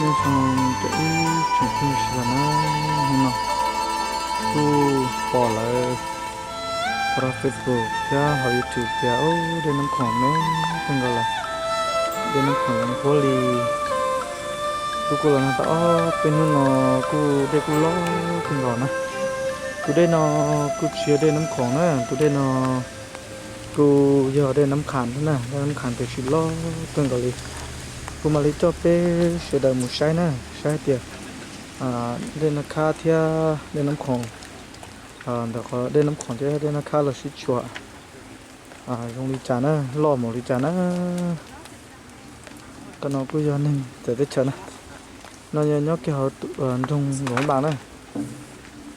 Tsoom phooj ywg sawv daws na, hnub no kuj pom lawv hauv Facebook thiab hauv YouTube tias dej Nab Khoom me kawg nkaus lawm, dej Nab Khoom zoo huab li. Kuv kuj los nag tau ob peb hnub no kuj dej kuj loj kawg nkaus na. Tus dej no kuj tsis yog dej Nab Khoom na, tus dej no kuj yog dej Nab Kham thiab na, dej Nab Kham tiam sis loj kawg nkaus li. Kuv mam li coj peb sawv daws mus saib na, saib tias dej Nab Kham thiab dej Nab Khoom, ntawm qhov dej Nab Khoom thiab dej Nab Kham los sib tshuam zoo li cas na, loj mus li cas na. Qhov no kuj yog neeg txawv teb chaws na. No yog nyob kiag hauv nroog Luam Npas na,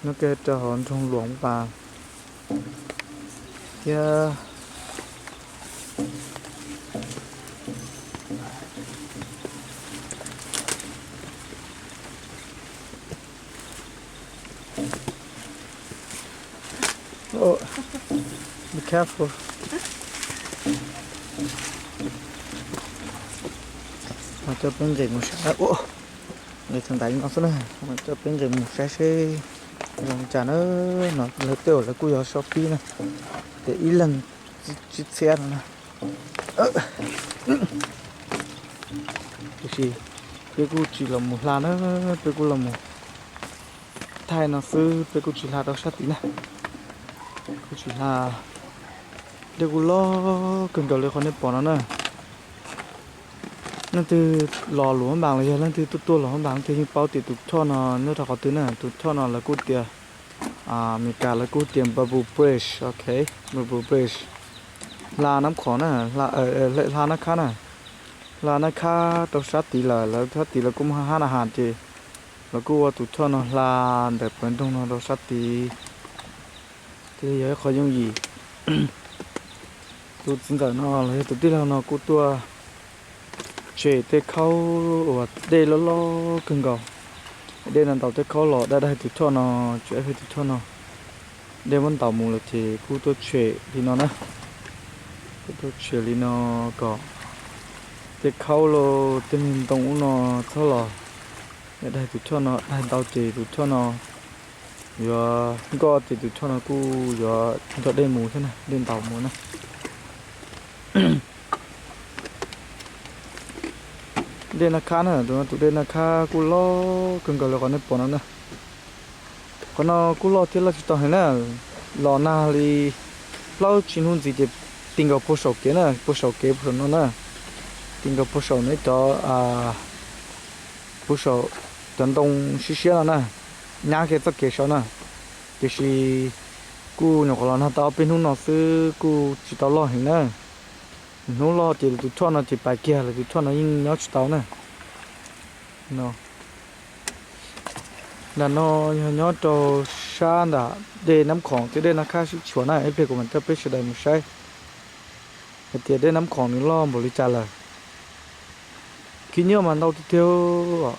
nyob kiag rau hauv nroog Luam Npas thiab. Be careful. Mas coj peb nqis mus saib, nqis txog ntais li no xwb na, mas coj peb nqis mus saib seb zoo li cas na. No lawv tej uas lawv kuj yog shopping na, tias ib leeg tsib txhiab no na. Tiam sis peb kuj tsis los mus hla na, peb kuj los mus thaij no xwb, peb kuj tsis hla rau sab tid na. Kuj tsis hla, dej kuj loj kawg nkaus li qhov nej pom no na. Leej twg los Luam Npas los yog leej twg tuaj tuaj Luam Npas leej twg yeej paub tias tus choj no nyob rau qhov twg na. Tus choj no lawv kuj tias, Amelikas lawv kuj tias Bamboo Bridge, ok, Bamboo Bridge. Hla Nab Khoom na, hla Nab Khab na, hla Nab Khab rau sab tid lawm, lawv sab tid lawv kuj muaj hab na has ces lawv kuj ua tus choj no hla ntawm pawg nroog no rau sab tid. Thiaj li yog ib qho yooj yim. Tus txiv ntxawm no los yog tus tij laug no kuj tuaj tshem tej khaub uas dej loj loj kawg nkaus. Dej no ntaus tej khaub los dai dai tus choj no, tsis dai tus choj no. Dej muab ntaus mus lawm ces kuj tuaj tshem li no na. Kuj tuaj tshem li no kom tej khaub los tej me ntoo ub no txhob los dai tus choj no, dai ntau ces tus choj no yuav nkoj ces tus choj no kuj yuav nrog dej mus thiab na, dej ntaus mus na. Dej Nab Khab na, tus no tus dej Nab Khab kuj loj kawg nkaus li qhov nej pom no na. Qhov no kuj loj thiab loj tsis tau heev na, los nag li plaub tsib hnub ntxiv ces ti nkaus puag saum kev na, puag saum kev puag saum no na, ti nkaus puag saum no cov, puag saum cov ntoo siab siab no na, nyab kiag txoj kev saud na. Tiam sis kuj nyuam qhuav los nag tau ob peb hnub no xwb kuj tsis tau loj heev na. Hnub loj ces lawv tus choj no ces pais kiag, lawv tus choj no yeej nyob tsis tau na. Nram no yog nyob rau sab nram dej Nab Khoom thiab dej Nab Khab sib tshuam na, ib pliag kuv mam coj peb sawv daws mus saib hais tias dej Nab Khoom nws loj npaum li cas lawm. Khib nyiab mas ntau tiag tiag.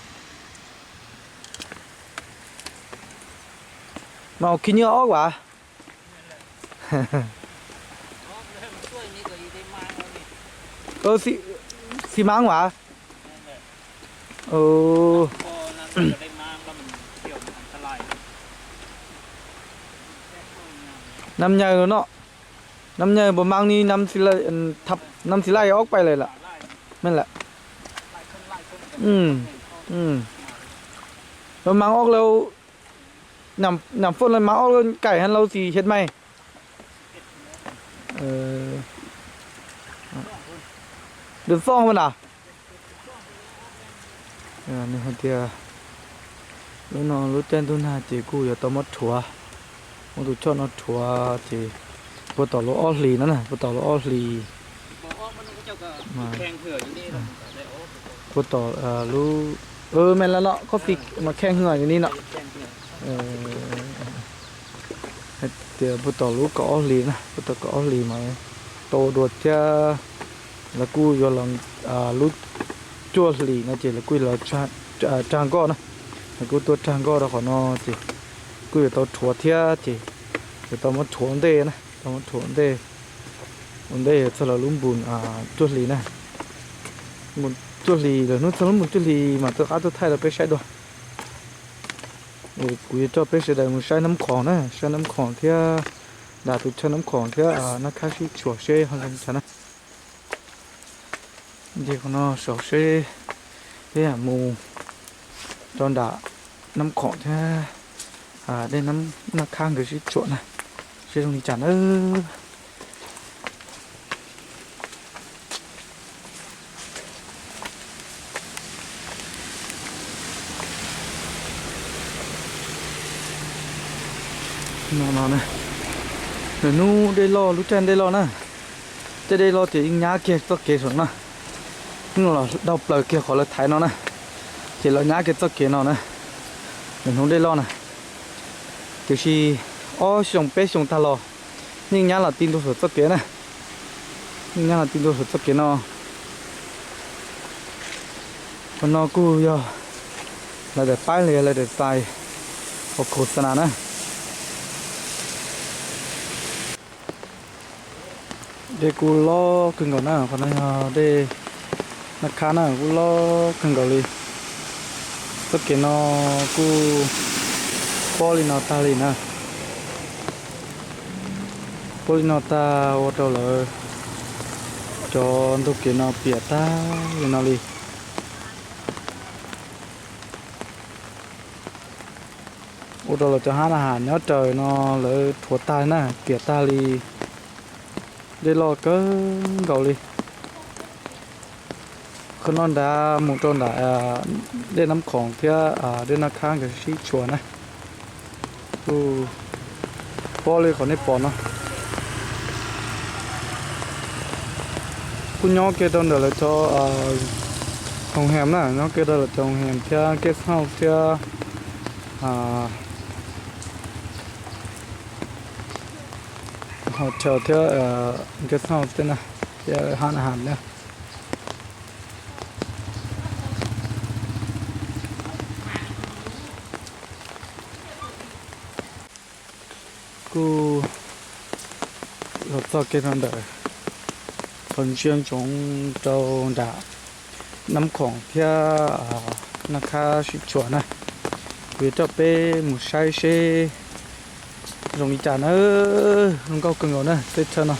Mas khib nyiab ob vas. Xi măng hả? Năm nhờ nó, năm nhờ bộ măng ni năm xì lay, năm xì lay ốc bay lại lạ. Mên lạ. Bộ măng ốc lâu, năm phút là măng ốc cải hơn lâu thì hết mày. Đường phong bên à? Nws hais tias lub no lub caij ntuj nag ces kuj yuav tau muab rhuav, muab tus choj no rhuav ces puag tom lub ob hlis no na, puag tom lub ob hlis, puag tom lub, me la no koj fi mas kheej hwj li no. Hais tias puag tom lub kaum ob hlis na, puag tom kaum ob hlis mas tau ua dua thiab. Lawv kuj yuav los lub cuaj hlis no ces lawv kuj yuav los rag nkoj na, lawv kuj tuaj rag nkoj rau qhov no ces kuj yuav tau rhuav thiab ces yuav tau muab rhuav ua ntej na, tau muab rhuav ua ntej, ua ntej yuav txog lawv lub npus cuaj hlis na. Cuaj hlis, lwm hnub txog lub mus cuaj hlis mam rov qab tuaj thaij rau peb saib dua. Kuv yuav coj peb sawv daws mus saib Nab Khoom na, saib Nab Khoom thiab nram tus chaw Nab Khoom thiab Nab Khab sib tshuam seb ho zoo li cas na. Ces qhov no saum seb peb mus rau nram Nab Khoom thiab dej Nab Khab nkawd sib tshuam na, seb zoo li cas na. No no, lwm hnub dej loj, lub caij dej loj na, caij dej loj ces yeej nyab kiag txoj kev saum no, yeej los dhau plaws kiag qhov lawv thaiv no na, ces los nyab kiag txoj kev no na, lwm hnub dej loj na. Tiam sis ob xyoos peb xyoos tag los yeej nyab los ti ntua saum txoj kev na, yeej nyab los ti ntua saum txoj kev no. Qhov no kuj yog lawv daim paib los yog lawv daim txais ua khos xa na na. Dej kuj loj kawg nkaus na, qhov no yog dej Nab Khab na, kuj loj kawg nkaus li. Txoj kev no kuj pob li no tag li na, pob li no tag ua rau lawv cov ntug kev no piam tag li no li. Ua rau lawv cov hab na has nyob raws no lawv rhuav tag na, piam tag li. Dej loj kawg nkaus li. Qhov no nrad mus rau nram dej Nab Khoom thiab dej Nab Khab nkawd sib tshuam na. Kuj pob li qhov nej pom no. Kuj nyob kiag rau ntawm lawv cov hoos hees na, nyob kiag rau lawv cov hoos hees thiab guest house thiab hotel thiab guest house thiab na, thiab hab na has na. Kuj los txog kiag rau ntawm qhov ntsia ntsoov rau nram Nab Khoom thiab Nab Khab sib tshuam na. Kuv yuav coj peb mus saib seb zoo li cas na. Zoo nkauj kawg nkaus na tej chaw no.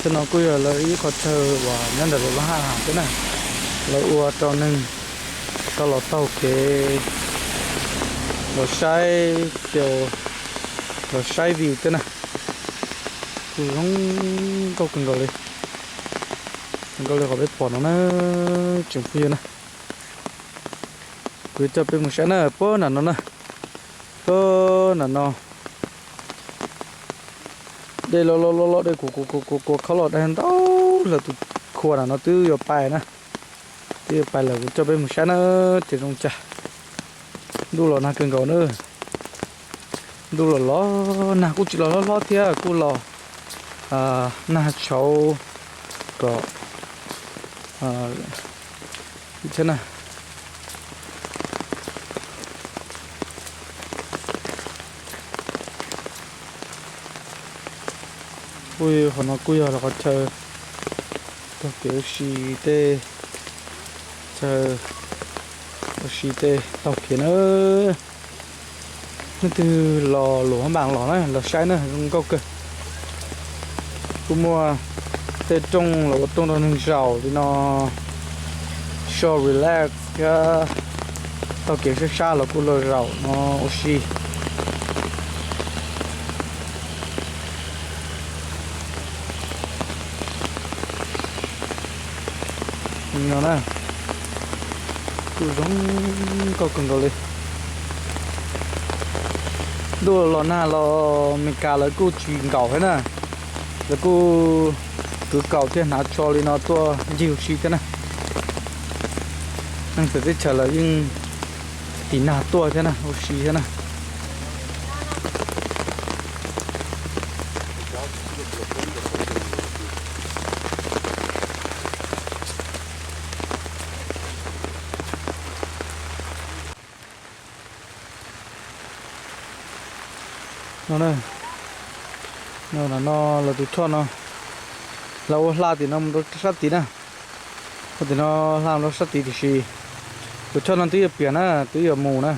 Chaw no kuj yog lawv ib qhov chaw uas nyob ntawm lawv lub haj has thiab na. Lawv ua rau neeg tau los taug kev, los saib, los saib view thiab na. Kuj zoo nkauj kawg nkaus li, zoo nkauj li qhov peb pom no na, tsoom phooj ywg na. Kuv yuav coj peb mus saib na, puag nram no na, puag nram no. Dej loj loj loj loj, dej kuv kuv kuv kuv kuv khaub los dej ntau, lawv tus khua nram no twb yuav pais na, twb yuav pais lawm, kuv coj peb mus saib na, ces zoo cas. Ntuj los nag kawg nkaus na, ntuj los los nag, kuj tsis los hlob hlob thiab, kuj los nag tshauv kom thiab na. Kuj qhov no kuj yog lawv qhov chaw taug kev ua si tej, chaw ua si tej taug kev na. Leej twg los luam npaam los na, los saib na, zoo nkauj kawg. Kuj muaj tej rooj los ua rooj rau neeg zaum li no, so relax thiab, taug kev sab sab los kuj los zaum no ua si. No na, kuj zoo nkauj kawg nkaus li. Ntuj los nag los Meskas lawv kuj tsis nkaum thiab na, lawv kuj kwv kaus thiab hnav tsho li no tuaj ncig ua si thiab na. Neeg txawv teb chaws lawv yeej tiv nag tuaj thiab na, ua si thiab na. No, no, no, lawv tus choj no, lawv ua hla tim no mus rau sab tid na. Ua tim no hla rau sab tid tiam sis tus choj no twb yuav piam na, twb yuav mus na.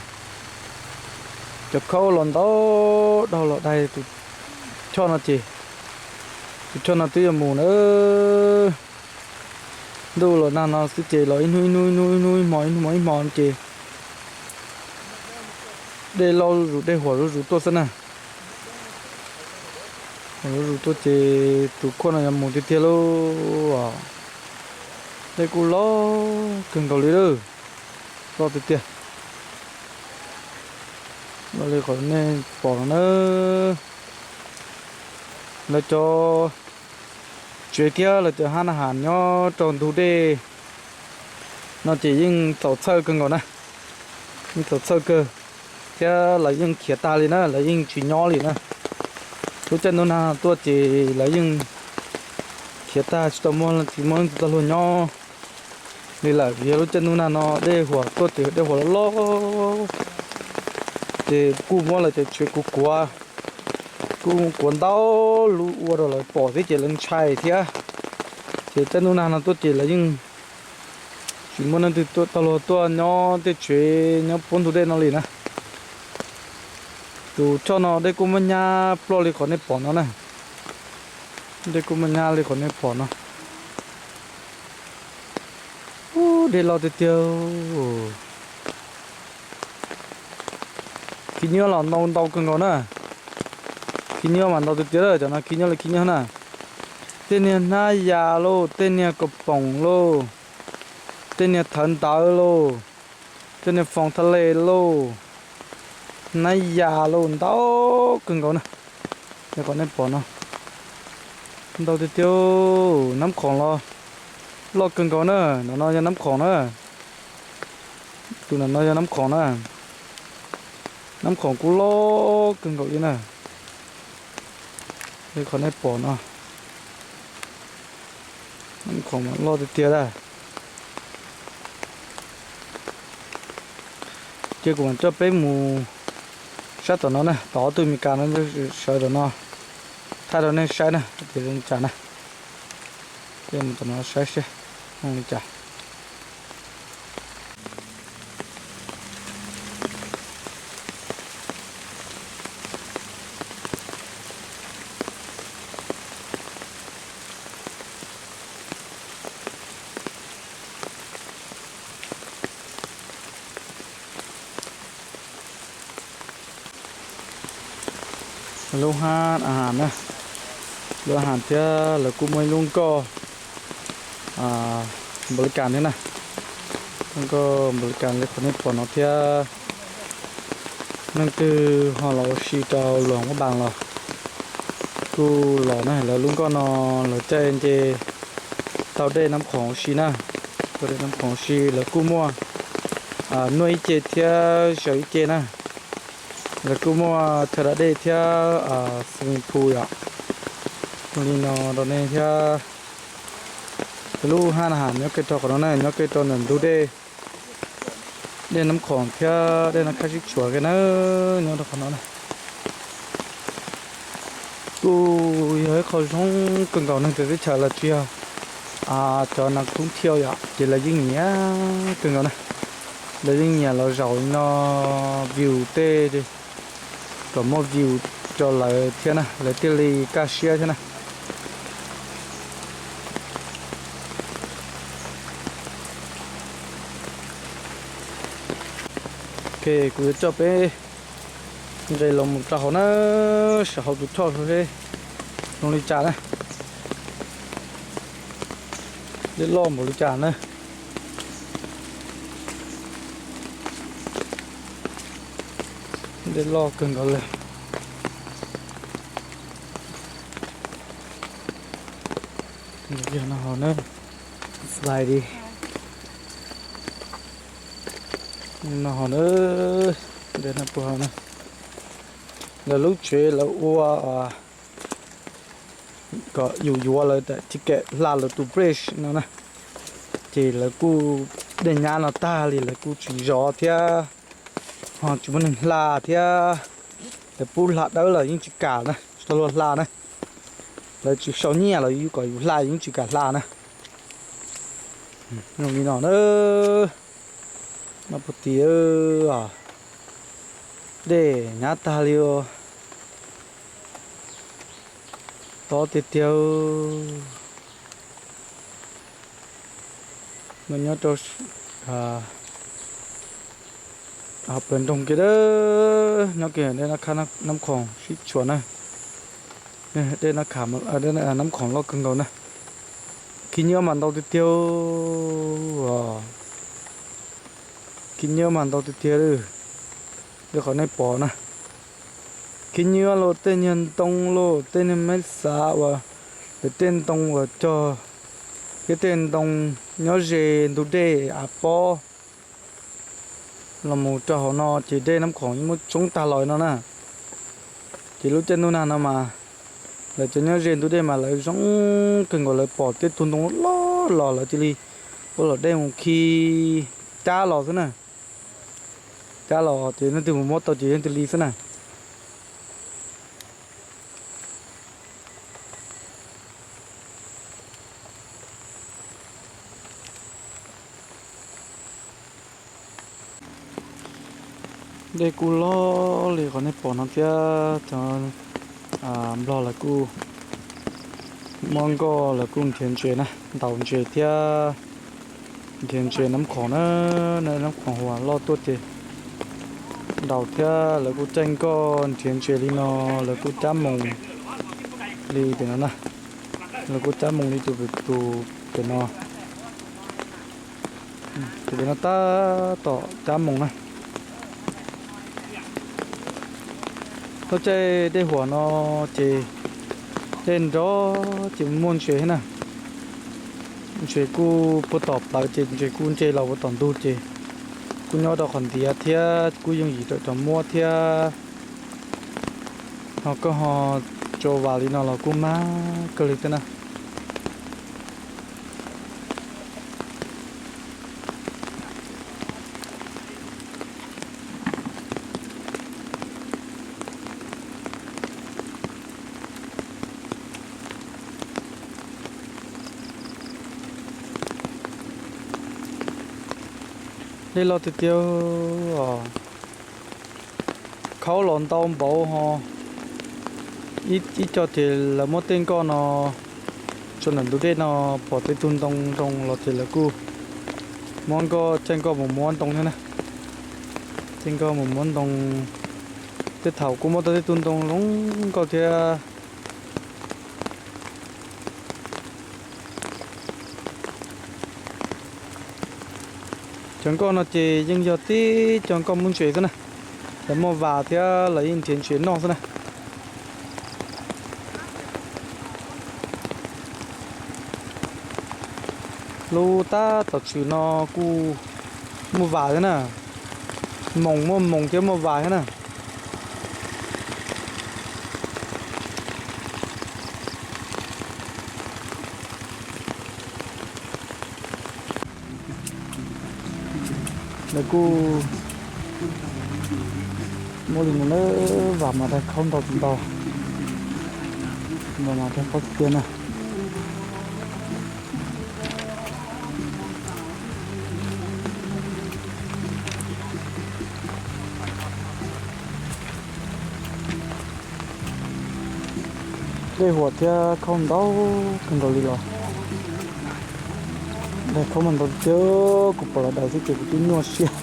Cov khaub los ntau dhau los daig tus choj no ces tus choj no twb yuav mus na. Ntuj los nag no xwb ces los ib hnub ib hnub ib hnub ib hnub ib hmo ib hnub ib hmo ib hmo ces dej loj zuj zus dej huam zuj zus tuaj xwb na. Huam zuj zus tuaj ces tus khuaj no yuav mus tiag tiag lauj. Dej kuj loj kawg nkaus li lawm, loj tiag tiag. Loj li qhov nej pom no na. Lawv cov tsev thiab lawv cov hab na has nyob rau ntug dej no ces yeej txaus txhawj kawg nkaus na, yeej txaus txhawj kawg, thiab lawv yeej khiav tag li na, lawv yeej tsis nyob li na. Lub caij ntuj nag tuaj ces lawv yeej khiav tag tsis tau muaj tsis muaj leej twg txoj hlua nyob li lawm vim yog lub caij ntuj nag no dej huam tuaj ces dej huam loj loj ces kuj muab lawv cov tsev kuv kuav, kuj kuav ntau lub ua rau lawv pom xwb ces lawv ntshai thiab. Ces caij ntuj nag no tuaj ces lawv yeej tsis muaj leej twg txoj hlua tuaj nyob tej tsev nyob puab ntug dej no li na. Tus choj no dej kuj muaj nyab ploj li qhov nej pom no na. Dej kuj muaj nyab li qhov nej pom no. Ub, dej loj tiag tiag. Khib nyiab los ntau ntau kawg nkaus na. Khib nyiab mas ntau tiag tiag lawm, cov no khib nyiab li khib nyiab na. Tej niag hnab yas lauj, tej niag kaus poom lauj, tej niag thawv ntawv lauj, tej niag foos tha le lauj, hnab yas lauj, ntau kawg nkaus na. Yog qhov nej pom no ntau tiag tiag. Nab khoom los loj kawg nkaus na, no no yog nab khoom na. Tus no no yog nab khoom na. Nab khoom kuj loj kawg nkaus li na. Li qhov nej pom no, nab khoom mas loj tiag tiag a. Ces kuv mam coj peb mus saib tom no na, tom ob tug Meskas no sawv tom no thaij rau nej saib na, tias zoo li cas na. Peb mus tom no saib seb zoo li cas. Lub hab na, lub hab thiab lawv kuj muaj ib lub nkoj npaum li cas thiab na. Lub nkoj npaum li cas li qhov nej pom no thiab. Leej twg ho los ua si rau luag muab npas los kuj los na. Lawv lub nkoj no lawv caij nce tau dej Nab Khoom ua si na. Tau dej Nab Khoom ua si lawv kuj muaj nuaj ib ce thiab zaws ib ce na. Lawv kuj muaj chaw da dej thiab swimming pool yom. Li no rau nej thiab. Lub hab na has nyob kiag rau qhov no na, nyob kiag rau ntawm ntug dej, dej Nab Khoom thiab dej Nab Khab sib tshuam kiag na, nyob rau qhov no na. Kuj yog ib qho zoo kawg nkaus, neeg txawv teb chaws los tsis yog cov nas thoob thiau yom, ces lawv yeej nyiam kawg nkaus na. Lawv yeej nyiam los zaum no view tej kom muaj view rau lawv thiab na, lawv thiaj li kaj siab thiab na. Ok, kuv yuav coj peb nqes los mus rau hauv na, saib hauv tus choj seb zoo li cas na. Dej loj npaum li cas na. Dej loj kawg nkaus li. Yog no hauv na, slide li. No hauv na, ntawm no puag hauv na. Lawv lub tsev lawv ua kom yus yuav lawv ticket hla lawv tus bridge no na. Ces lawv kuj, dej nyab no tag li lawv kuj tsis zov thiab, ho tsis muaj neeg hla thiab. Lawv pub hla dawb los yeej tsis kam na, tsis tau luag hla na. Lawv tsis sau nyiaj los yus kom yus hla yeej tsis kam hla na. Zoo li no na, no puag tim, dej hnyav tag li os, tob tiag tiag. No nyob rau hauv plawv nroog kiag, nyob kiag dej Nab Khoom sib tshuam na. Dej Nab Khoom loj kawg nkaus na. Khib nyiab mas ntau tiag tiag os. Khib nyiab mas ntau tiag tiag li, li qhov nej pom na. Khib nyiab los tej niag ntoo los tej niag meb xav uas, tej ntoo uas cog, thiab tej ntoo nyob ze ntug dej av pob los mus rau hauv no ces dej Nab Khoom yeej muab tsoob tag los no na. Ces lub caij ntuj nag no mas lawv cov nyob ze ntug dej mas lawv zoo kawg nkaus, lawv pom tej tug ntoo loj los lawv cia li ua luam dej mus khi cab los xwb na. Cab los ces leej twg mus muab tau ces yeej cia li xwb na. Dej kuj loj li qhov nej pom no thiab cov Nplog lawv kuj muab nkoj, lawv kuj nrhiav ntses na, ntaus ntses thiab, nrhiav ntses Nab Khoom na, Nab Khoom huam loj tuaj ces ntaus thiab. Lawv kuj caij nkoj nrhiav ntses li no, lawv kuj cab moos li pem no na, lawv kuj cab moos li tus, tus pem no, tus pem no tab tom cab moos na. Lub caij dej huam no ces dej nrov ces muaj ntses thiab na. Ntses kuj puag tom plawv ces ntses kuj nce los puag tom ntug ces kuj nyob rau qhov ntiav thiab kuj yooj yim rau cov muab thiab. Ho koj ho tso vas li no los kuj mag kawg li thiab na. Dej loj tiag tiag os. Khaub los ntau npaum ho, ib co ces lawv muab tej nkoj no tso ntawm ntug dej no, pom tej tug ntoo zoo los ces lawv kuj muab nkoj, caij nkoj mus muab ntoo thiab na. Caij nkoj mus muab ntoo, tej thaum kuj muab tau tej tug ntoo zoo nkauj thiab. Cov nkoj no ces yeej yog tib cov nkoj muaj ntses xwb na. Lawv muaj vas thiab lawv yeej nrhiav ntses noj xwb na. Lub tab tom tshwm no kuj muaj vas thiab na. Moos, muaj moos thiab muaj vas thiab na. Lawv kuj muab li no na, vas mas daig khaub ntau ntau, ntau mas daig khaub tiag tiag na. Dej huam thiab khaub ntau kawg nkaus li los, daig khaub mas ntau tiag, kuv pom los daig xwb ces kuv twb nyuaj siab.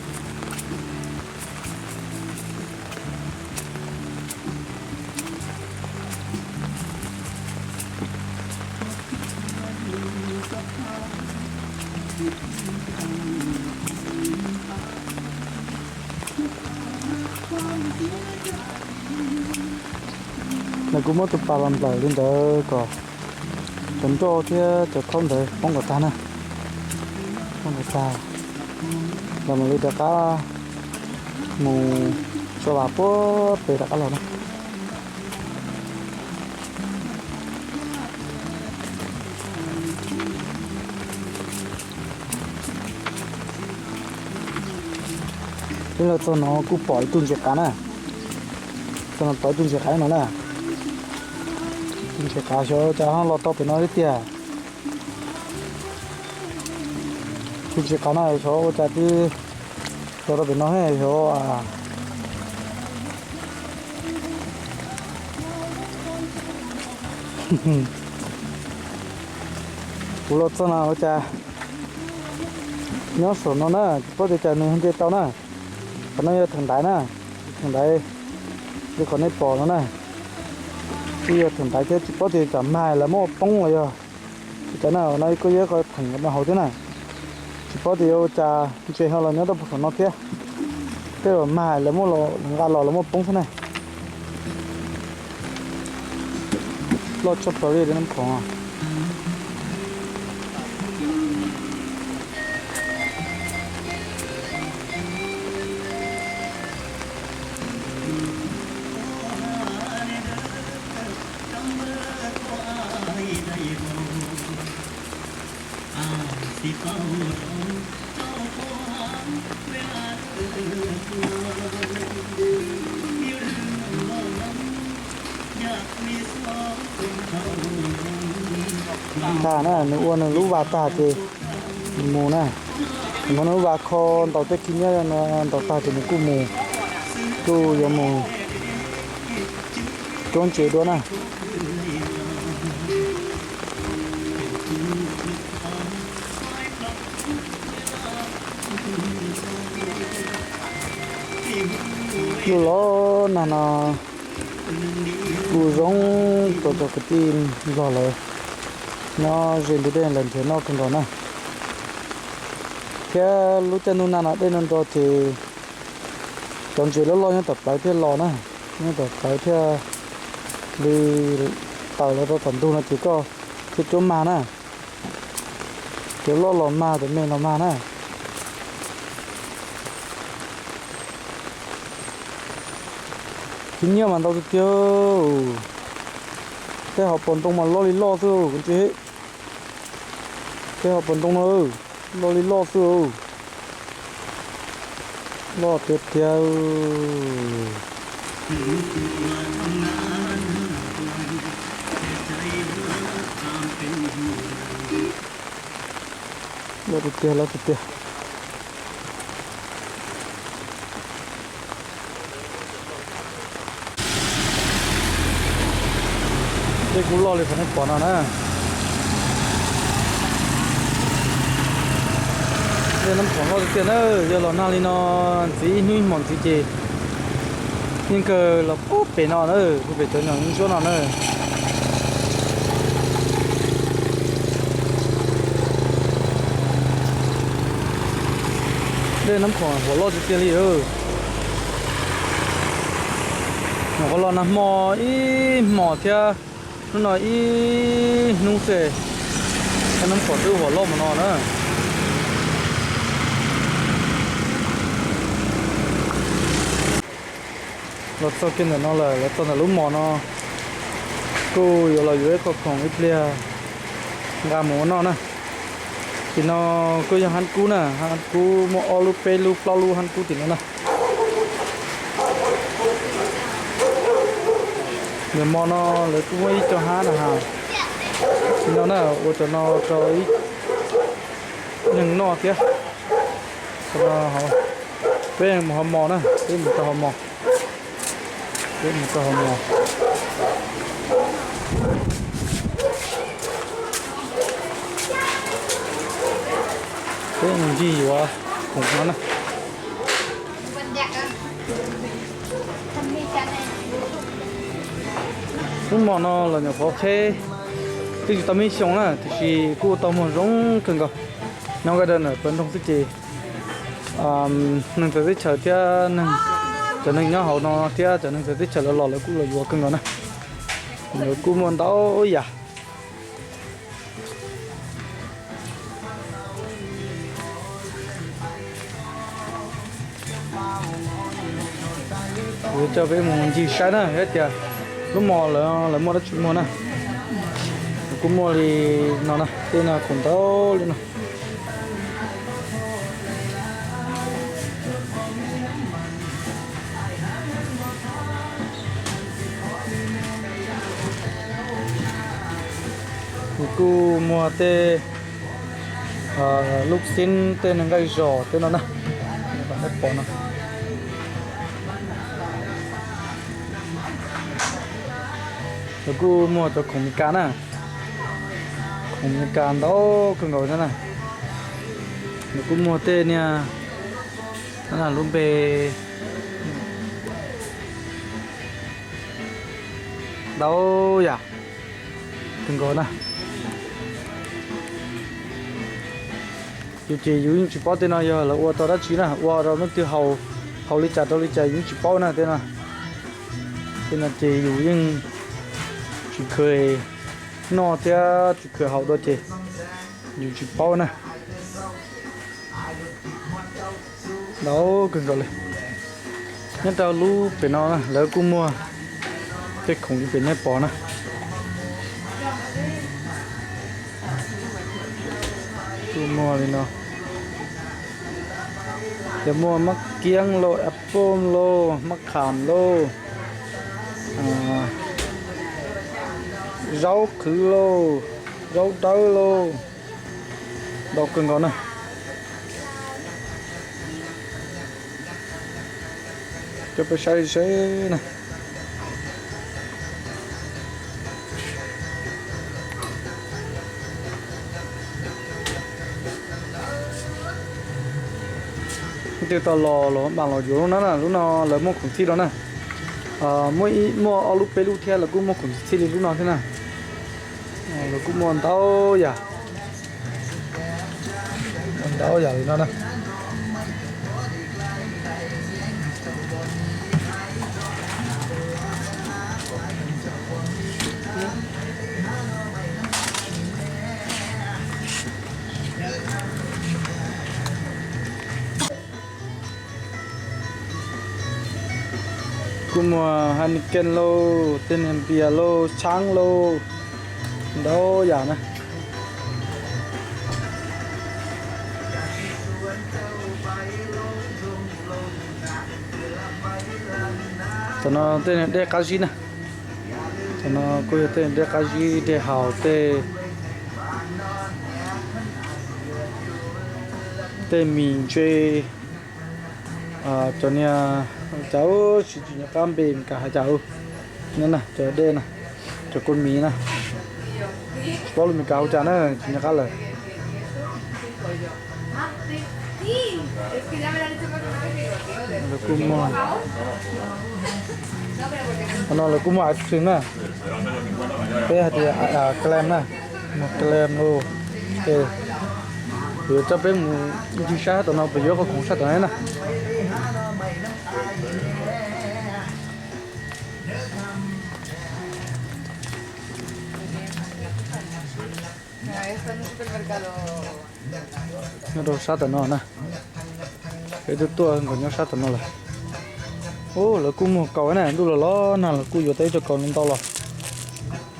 Nws kuj muab tus pas los nplawm li ntawd kom cov nroj thiab cov khaub ntawd poob kom tag na, poob kom tag, los mam li rov qab mus tso vas puag pem rov qab los na. Peb los txog no kuj pom ib tug ntses qav na, txog no pom ib tug ntses qav no na, tus ntses qav xyov cas ho los tau pem no thiab tiag. Tsis qab na, xyov ua cas twb los rau pem no xyov. Kuv los txog no ua cas nyob saum no na, tsis paub tias cas nws nce tau na. Qhov no yog theem ntaiv na, theem ntaiv li qhov nej pom no na. Twb yog theem ntaiv thiab tsis paub tias tsam mag lawv muab poob los yog li cas na. No kuj yog qhov theem no hauv thiab na. Tsis paub tias yuav ua cas ntses ho los nyob rau puag saum no thiab. Tej zaum mag lawv muab los nqa los lawv muab poob xwb na. Loj tshaj plaws li dej Nab Khoom. Tag na, nws ua nws lub vas tag ces nws mus na. Nws muab nws lub vas kho ntaus tej khib nyiab no ntaus tag ces nws kuj mus, kuj yuav mus cuab ntses dua na. Lub los nag no kuj zoo rau cov kwv tij Nplog lawv nyob ze ntug dej lawv nrhiav noj kawg nkaus na. Thiab lub caij ntuj nag no dej no nro ces cov ntses loj loj nyob tom plawv thiaj los na, nyob tom plawv thiaj li tawm los rau tom ntug no ces koj thiaj cuab mag na. Cov loj los mag, cov me los mag na. Khib nyiab mas ntau tiag tiag. Tej hauv paus ntoo mas loj li loj xwb kuv ntsia. Tej hauv paus ntoo no loj li loj xwb. Loj tiag tiag. Loj tiag tiag, loj tiag tiag. Dej kuj loj li qhov nej pom no na. Dej Nab Khoom loj tiag tiag na, yog los nag li no ntxiv ib hnub ib hmos ntxiv ces yeej kawg los puag pem no na, puag pem cov nyom ntsuab no na. Dej Nab Khoom huam loj tiag tiag li. Nyuam qhuav los nag hmo ib hmos thiab hnub no ib hnub xwb, Nab Khoom twb huam loj mus no na. Los txog kiag ntawm no lawm, los txog ntawm lub mos no, kuj yuav los yuav ib qho khoom ib pliag nqa mus ua noj na. Tim no kuj yog hab kub na, hab kub muaj ob lub peb lub plaub lub hab kub tim no na. Ntawm mos no lawv kuj muaj ib co hab na has. Tim no na ua cov no rau ib neeg noj thiab. Peb mus hau mos na, peb mus rau hau mos. Peb mus rau hau mos. Peb mus ncig yuav khoom no na. Lub mos no los nyuam qhuav qheb twb tsis tau ib xyoos na, tiam sis kuj tau muag zoo kawg nkaus. Nyob nqaij daw ntawm plawv nroog xwb ces neeg txawv teb chaws thiab cov neeg nyob hauv no thiab cov neeg txawv teb chaws lawv los lawv kuj los yuav kawg nkaus na. Lawv kuj muaj ntau yam. Kuv coj peb mus ncig saib na, yog tias lub mos lawv, lawv muaj dab tsi muag na. Kuj muaj li no na, tej no khoom ntau li no. Kuv kuj muag tej Lub xib tej nqaij zos tej no na, nej pom no. Lawv kuj muag cov khoom Meskas na, khoom Meskas ntau kawg nkaus na. Lawv kuj muag tej niag lub npe ntau yam kawg nkaus na. Yus ces yus yeej tsis paub tej no yog lawv ua tau dab tsi na, ua rau leej twg haus, haus li cas rau li cas yus yeej tsis paub na tej no. Tej no ces yus yeej tsis kheev noj thiab tsis kheev haus dua ces yus tsis paub na. Ntau kawg nkaus li. Nyob rau lub pem no na lawv kuj muag tej khoom li pem nej pom na. Kuj muag li no. Cov muag mab kiab lauj, apple lauj, mab kham lauj, zaub qhwv lauj, zaub dawb lauj, ntau kawg nkaus na. Coj peb saib seb na. Leej twg tau los los mam los yuav lub no na, lub no lawv muaj khoom txhij los na. Muaj ob lub peb lub thiab lawv kuj muaj khoom txhij li lub no thiab na. Lawv kuj muaj ntau yam, ntau yam li no na. Kuj muag Heineken lauj, tej niag npias lauj, tshab lauj, ntau yam na. Tam no tej niag dej qab zib na. Tam no kuj yog tej dej qab zib, dej haus, tej, tej mis ntse, cov niag, cas tsis nco qab npe Meskas hais cas. Cov dej na, cov kua mis na, tsis paub lus Meskas hu cas na, tsis nco qab lawm. Lawv kuj muag, qhov no lawv kuj muag ice cream na, peb hais tias clam na, muag clam lauj. Kuv yuav coj peb mus ncig sab tom no, peb yuav qhov khoom sab tom no na. Nyob rau sab tom no na, peb twb tuaj nkaus nyob sab tom no lawm. Ub, lawv kuj muag kaus na, ntuj los los nag lawv kuj yuav tau ib co kaus ntau los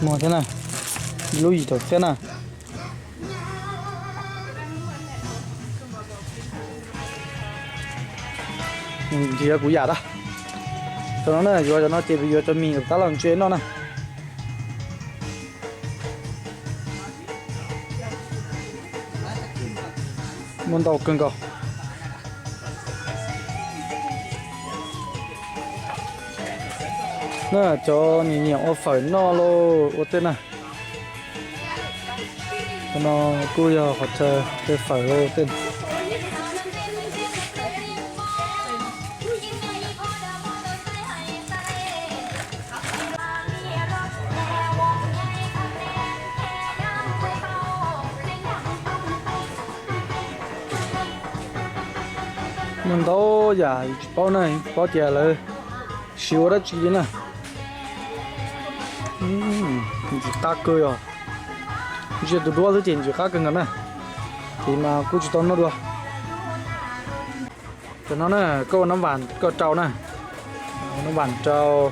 muag thiab na, lub yim caum txhiab na. Nrhiav kuv yam na. Cov no na, yuav cov no ces yuav cov mis tab los ntse noj na. Muaj ntau kawg nkaus. Na, cov nyiam nyiam ua fawm noj lauj, ua tej na. Qhov no kuj yog qhov chaw tej fawm lauj tej. Muaj ntau yam tsis paub na, tsis paub tias lawv siv ua dab tsi li na. Ntxim qab kawg yog, ntsia tus duab xwb ces ntxim qab kawg nkaus na. Ces mas kuj tsis tau noj dua. Cov no na, koj ua nab vam koj rau na, ua nab vam rau,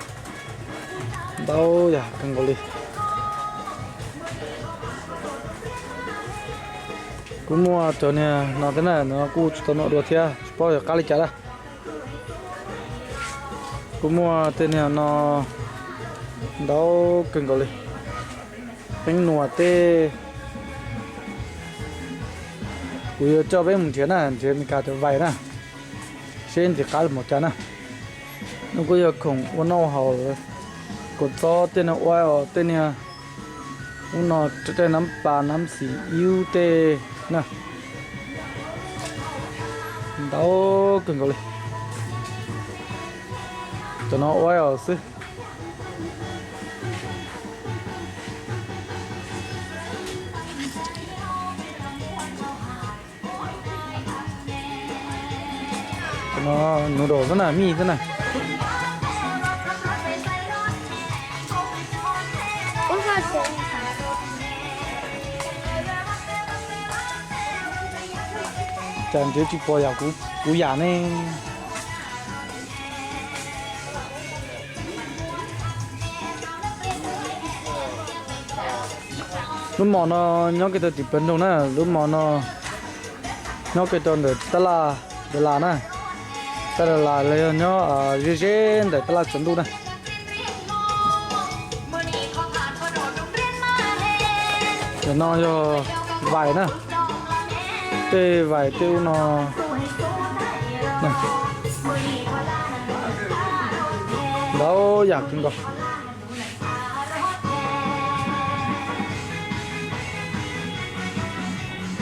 ntau yam kawg nkaus li. Kuj muaj cov niag no thiab na, no kuj tsis tau noj dua thiab, tsis paub yog qab li cas na. Kuj muaj tej niag no ntau kawg nkaus li. Peeb nuam tej, Kuv yuav coj peb mus nrhiav na, nrhiav Meskas cov vais na, seb ntxim qab los mus cas na. No kuj yog khoom ua noj haus, kua txob tej no ua os, tej niag ub no, tej nab pas nab xim iub tej na, ntau kawg nkaus li. Cov no ua os xwb. Cov no noodles xwb na, mij xwb na. Cas nrhiav tsis pom yam kuv yam ne. Lub mos no nyob kiag tau tim plawv nroog na, lub mos no nyob kiag rau ntawm tab laj Dalas na, tab laj Dalas los yog nyob ze ze ntawm tab laj tsaus ntuj na. Cov no yog vais na, tej vais tej ub no, ntau yam kawg nkaus.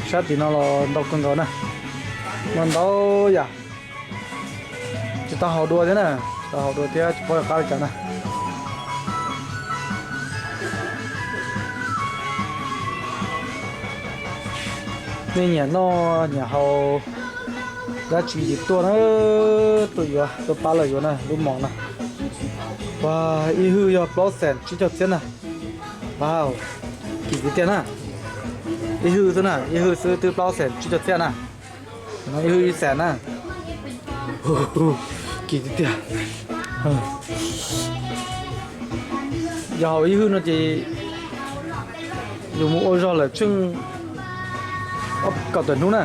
Sab tim no los ntau kawg nkaus na, no ntau yam. Tsis tau haus dua thiab na, tsis tau haus dua thiab tsis paub qab li cas na. Nej nyiam noj nyiam haus dab tsi ces tuaj na, tuaj yuav, tuaj pab lawv yuav na, lub mos na. Ua, ib hwj yog plaub xees tsib caug txhiab na. Wow, kim tiag tiag na. Ib hwj xwb na, ib hwj xwb twb plaub xees tsib caug txhiab na. No ib hwj ib xees na. Kim tiag tiag. Yog haus ib hwj no ces yus mus ua zog lawm tsheej kaum tawm hnub na.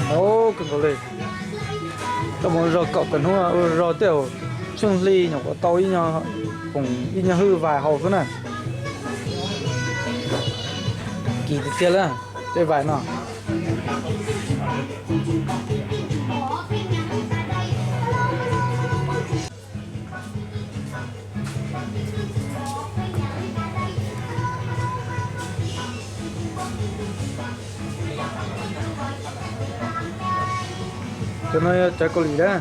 Kawg nkaus li. Koj mus ua zog kaum tawm hnub, ua zog tej zaum tsheej hli nyuam qhuav tau ib nyuag hwj vais haus xwb na. Kim tiag tiag li tej vais no. Cov no yog cov Kaus Lim na.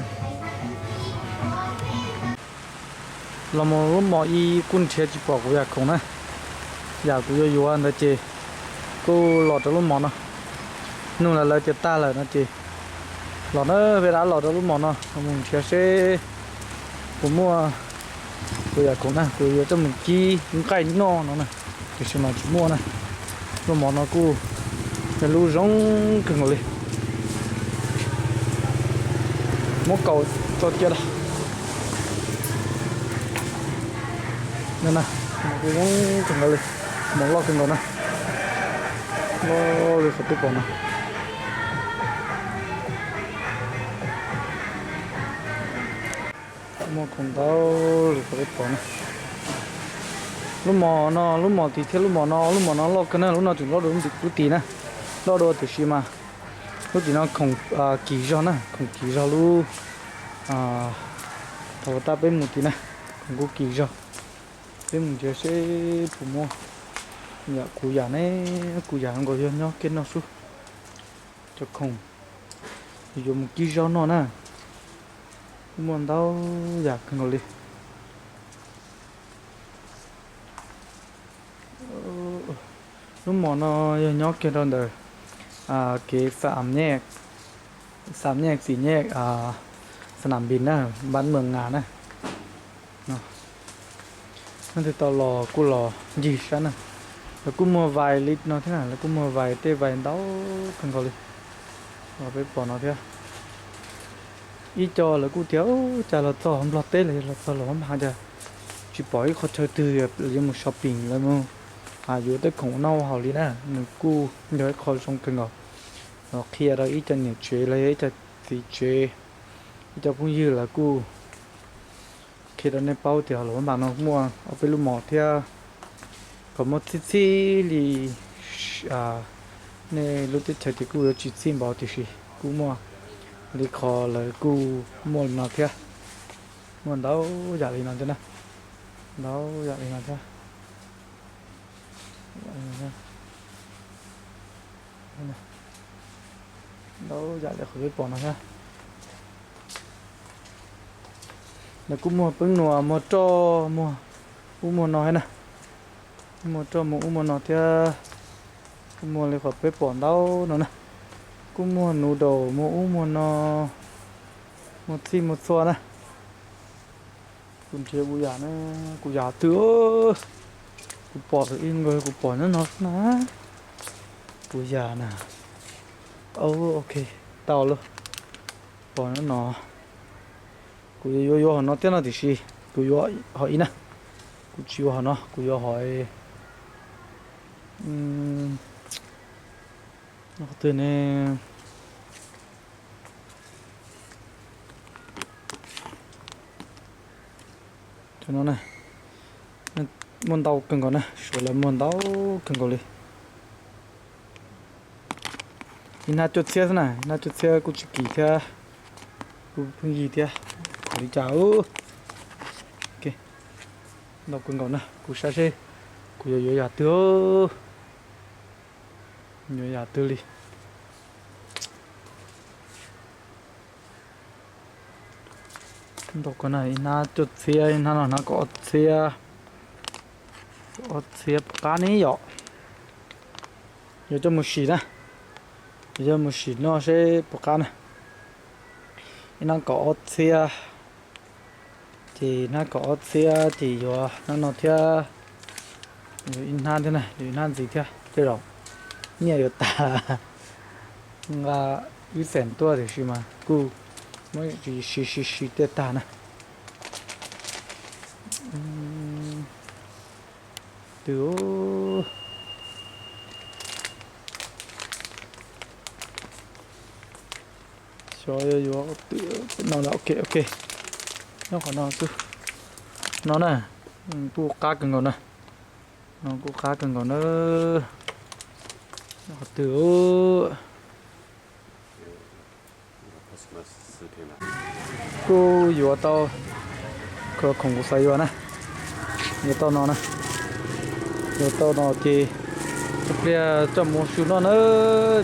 Los mus lub mos ib kuj nrhiav tsis pom kuv yam khoom na. Yam kuv yuav yuav ntawd ces kuj los rau lub mos no. Nug lawv lawv tias tag lawm no ces los na, peb rov los rau lub mos no mus nrhiav seb puas muaj kuv yam khoom na, kuv yuav coj mus kib nqaij noj no na. Tiam sis mas tsis muaj na. Lub mos no kuj yog lub zoo kawg nkaus li. Muab kaus tso cia da. Kuj zoo kawg nkaus li, mos loj kawg nkaus na. Loj li qhov peb pom no. Muaj khoom ntau li qhov peb pom na. Lub mos no, lub mos tid thiab lub mos no, lub mos no loj kawg na, lub no tseem loj dua lub tid na. Loj dua tiam sis mas lub tim no khoom kim zog na, khoom kim zog lub. Thaum tab peb mus tid na, khoom kuj kim zog. Peb mus nrhiav seb puas muaj yam kuv yam ne, kuv yam nkaus yog nyob kiag no xwb. Cov khoom yuav mus kib zaub noj na, kuj muaj ntau yam kawg nkaus li. Lub mos no yog nyob kiag rau ntawm kev Xam Nyej, Xam Nyej Xim Nyej, Xa Nam Npis na, Npab Mws Ngas na. Leej twg tau los kuj los ncig saib na. Lawv kuj muag vais li no thiab na, lawv kuj muag vais tej vais ntau kawg nkaus li. Los peb pom no thiab. Ib co lawv kuj tias cas los txog Nplog teb los yog los txog Luam Phab Npas cas tsis pom ib qho chaw twg yuav mus shopping, lawv mus yuav tej khoom noj haus li na. Nws kuj yog ib qho zoo kawg nkaus. Los qhia rau ib co niam tsev los yog ib co txiv tsev, ib co phooj ywg lawv kuj qhia rau nej paub tias Luam Phab Npas no muaj ob peb lub mos thiab, kom muaj txhij txhij li, Nej lub teb chaws ces kuj yuav tsis txhij npaum tiam sis kuj muaj li qhov lawv kuj muaj li no thiab. Muaj ntau yam li no thiab na. Ntau yam li no thiab. Ntau yam li qhov peb pom no thiab. Nws kuj muag peeb nuas, muag roj, muag ub muag no thiab na. Muag roj muag ub muag no thiab. Kuj muag li qhov peb pom ntau no na. Kuj muag noodle muag ub muag no, muag txhij muag txhua na. Kuv nrhiav kuv yam na, kuv yam twg, kuv pom ib nkaus kuv pom nyob no xwb na. Kuv yam na. Ok, tau lawm. Pom nyob no. Kuv yuav yuav hom no thiab no tiam sis kuv yuav hom ib na. Kuv tsis yuav hom no, kuv yuav hom qhov twg ne. Cov no na, muaj ntau kawg nkaus na, suav lawv muag ntau kawg nkaus li. Ib hnab cuaj txhiab xwb na, ib hnab cuaj txhiab kuj tsis kim thiab, kuj pheej yig thiab, khav li cas. Ntau kawg nkaus na, kuv saib seb kuv yuav yuav yam twg, yuav yam twg li. Ntau kawg na, ib hnab cuaj txhiab, ib hnab no hnab kaum ob txhiab, ob txhiab puas qab ne yom. Yuav coj mus sim na, yuav coj mus sim noj seb puas qab na. Ib hnab kaum ob txhiab, ces hnab kaum ob txhiab ces yuav hnab no thiab, yuav ib hnab thiab na, yuav ib hnab ntxiv thiab tej zaum nyiaj yuav tag. Nqa wb xeem tuaj tiam sis mas kuj muab siv siv siv tej tag na. Twg, xyov yuav yuav twg no. Ok, ok, nyob qhov no xwb. No na, kuj qab kawg nkaus na. No kuj qab kawg nkaus na. Nyob qhov twg? Kuj yuav tau, khoom kuv xav yuav na, yuav tau no na. Yuav tau no ces ib pliag coj mus su noj na.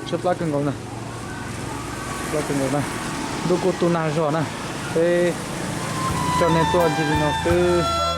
Tshaib plab kawg nkaus na, tshaib plab kawg nkaus na. Ntuj kuj tu nag zog na, peb coj nej tuaj ncig li no xwb.